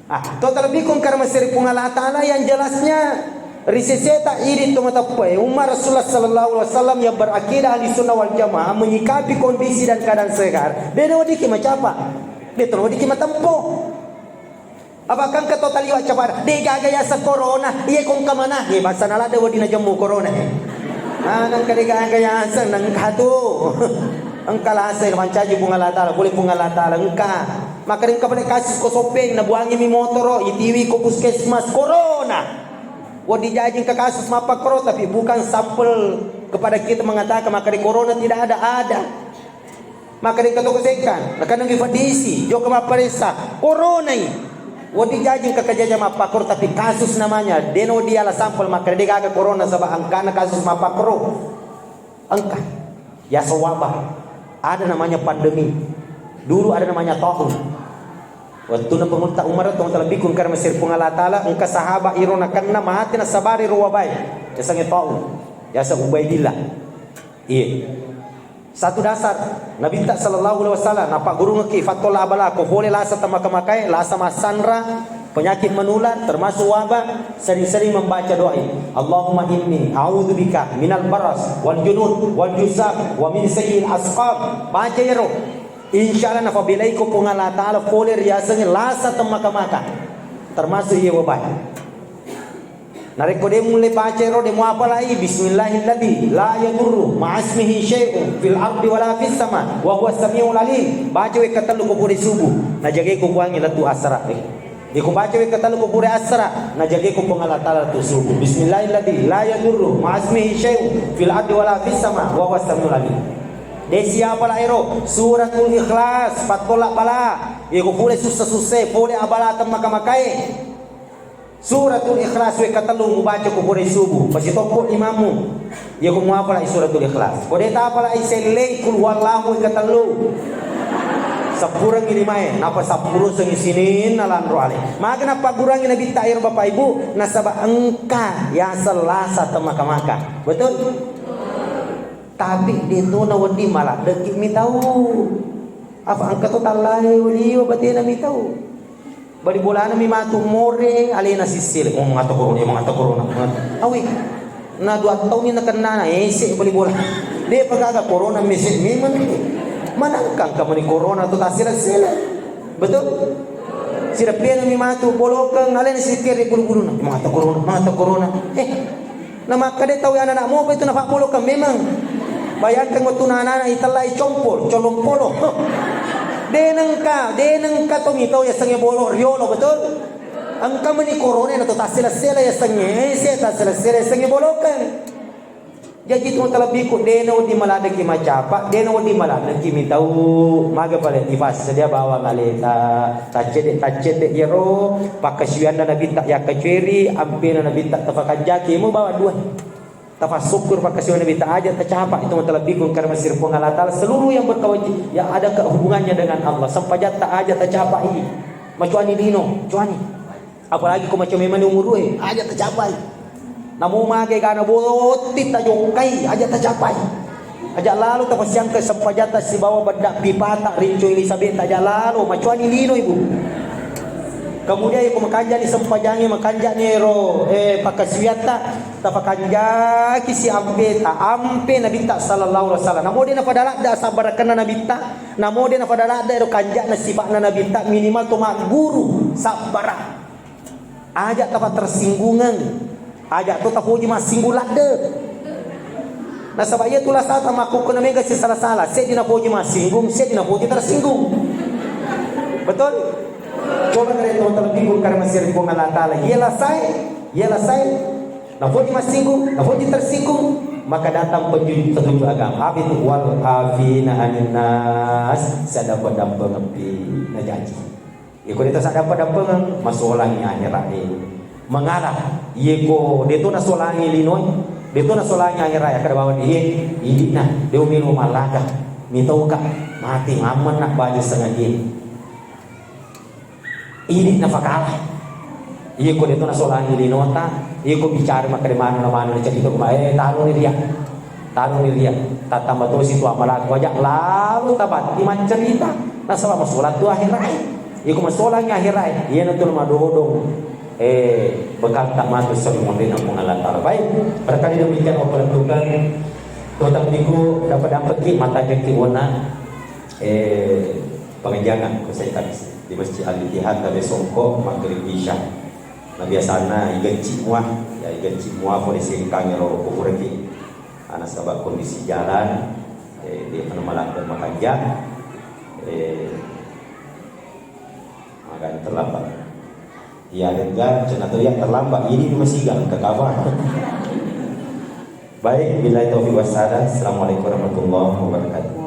Ah, to terlebih ku engka maseri Puang Allah Taala, yang jelasnya ri seseta idi to mateppe'e, umat Rasulullah sallallahu alaihi wasallam yang berakidah ahli sunnah wal jamaah menyikapi kondisi dan keadaan sekarang. De na weddikki macapa. De to na weddikki matempo. Apa kan ke to taliwa capa. De gaga yaseng corona. Iya ko engka mana. Iya basa na ladde wedding najemmu corona. Ah, nang ka de gaga yaseng nang ka tu. Engka laseng mancaji Puang Allah Taala, boleh Puang Allah Taala engka. Maka engka pada kasus ko Sopeng, nabuangi mi motoro, itiwi ko puskesmas, corona. Wedding jaji engka kasus mappakkoro, tapi bukan sampel kepada kita mengatakan maka di corona tidak ada, ada. Maka di kata kusekkan, nakan nang fadisi, joko mapparessa, corona i. Wedding jaji engka kajaja mappakkoro, tapi kasus namanya, deno diala sampel maka de gaga corona, sebab engkana kasus mappakkoro. Engka. Yaseng wabah. Ada namanya pandemi. Dulu ada namanya taun. Wettuna pengutta Umar, tong terlebih ku engka maseri Puang Allah Taala, engka sahabat iro nakenna mate nasabari ro wabae. Yasengnge taun. Yaseng Ubaidillah. Iya. Satu dasar. Nabitta sallallahu alaihi wasallam, napaggurungekki fattola abala, ko pole lasa temaka-makae, lasa massanra, penyakit menular, termasuk wabah, sering-sering membaca doa ini. Allahumma inni a'udzubika minal baras wal junud wal jusam wa min sayyi'il asqam. Baca ero. Insya Allah nafabelaiko Puang Allah Taala pole riasengnge lasa temaka-maka. Termasuk iya wabah. Narekko de mulle baca ero, de muapalai, bismillahilladzi la yadurru ma'asmihi syai'un fil ardi wala fis sama wa huwa samiul alim. Baca wekka tellu ko pole subuh, najageko Puangnge lettu asara. Iko baca wekka tellu ko pole asara, najageko Puang Allah Taala lettu subuh. Bismillahilladzi la yadurru ma'asmihi syai'un fil ardi wala fis sama wa huwa samiul alim. De siapala ero, suratul ikhlas, pattola bala. Iko pole sussa-susse, pole abala temaka-makae. Suratul Ikhlas wekka tellu mubaca ko pole subuh, pasitoppo imammu. Iya ko muapalai suratul Ikhlas. Ko de tapalai sellei kul huwallahu wekka tellu. Seppurengngi limae, napa seppurusengngi sininna lanro ale. Maka napagguruangngi Nabitta ero Bapak Ibu, nasaba engka yaseng lasa temaka-maka. Betul? Tapi de to na wedding maladdeki mitau. Apa engka to tallae waliwa batena mitau. Bali bolana mi matu more, alena sissele. Oh, mangata corona, eh, mangata corona, mangata. Awi. Na dua taunni nakennana, ese bali bola. De pagaga corona mese memang. Manangkang kamani corona tu tassele-sele. Betul? Sira pena mi matu bolokeng, alena sikkere bulu-buluna. Mangata corona, mangata corona. Eh, Na makkeda tau anana mopa itu nafabbolokkeng memang. Bayangkan wettu anana itellai compol, colompolo. Denengka, denengka to mitau yasengnge bolo riolo, betul? Engka meni korona na to tassela-sela yasengnge, eh, se tassela-sela yasengnge bolokkeng. Jaji tu talebbiku dena wedding maladeki macapa, dena wedding maladeki mitau, maga pale ipassedia bawang aleta. Taccedde-taccedde iyaro pakkasiwianna Nabitta yakkacueri, ampena Nabitta tafakanjaki, mu bawa dua. Tafassukkuru pakkasiwianna Nabitta, aja tacapa itu talebbiku engka masiri Puang Allah Taala, seluruh yang berkewaji-, yang ada ke-, hubungannya dengan Allah. Sempajatta aja tacapai. Macuani lino, cuani. Apalagi ko macam memang umur dua, aja tacapai. Namo mage gana botti tajongkai, aja tacapai. Aja lalo tapasiangke sempajatta sibawa bedda pipata rincu Elisabetta, aja lalo macuani lino, Ibu. Kemudian iko makanjani sempajangi, makanjani ero, eh, pakkasiwiatta, tapakanjaki si ampe ta, ampe Nabitta sallallahu alaihi wasallam. Namo de napada ladde sabbarakenna Nabitta, namo de napada ladde ero kanjana sifa'na Nabitta, minimal to magguru sabbara. Aja tapa tersinggungeng. Aja to tapoji massinggung ladde. Nasaba iya tu lasata makkukkuna mega sisala-sala, seddi napoji massinggung, seddi napoji tersinggung. Betul? Coba kalian tahu terlebih bukan masih Puang Allah Ta'ala. Iya lasai, iya lasai. Napoji massinggung, napoji tersinggung, maka datang petunjuk, petunjuk agama. Apa itu? Wal afina anin nas, sadampa-dampa ngepi najaji. Iko de tasadampa-dampengeng, masolangi akhira'e. Mangala, iyeko de to nasolangi linoe, de to nasolangi akhira'e, akkeda bawang iye, idi'na, de umelo mallaga, mitauka, mate mammenna baju sengajie. Idi'na fakala. Iyeko de to nasolangi linota, iyeko bicara makkeda manu na manu na cerita kuma, eh, taro ni ria. Taro ni ria. Tattamba tosi tu amalaku aja, lalu tabatti maccerita. Nasaba masolang tu akhira'e. Iko masolangi akhira'e, iyanatu madodong, eh, bekalta matu seri mondena Puang Allah Ta'ala. Baik, barangkali demikian wapalettukeng. Totang niku dapat-dapat ki mata jeki wona, eh, pengajian ku saya tadi di Masjid Al Ittihad dari Songko Maghrib Isya. Nah, biasana igecci mua, ya igecci mua pole sengkang ro kubureki. Ana sabab kondisi jalan, eh, dia pernah melanggar makanja, eh, Makanya terlambat. Iya, denggan, cina tu ya terlambat. Ini di masih gak ke kabar. Baik, billahi taufiq wassadah. Assalamualaikum warahmatullahi wabarakatuh.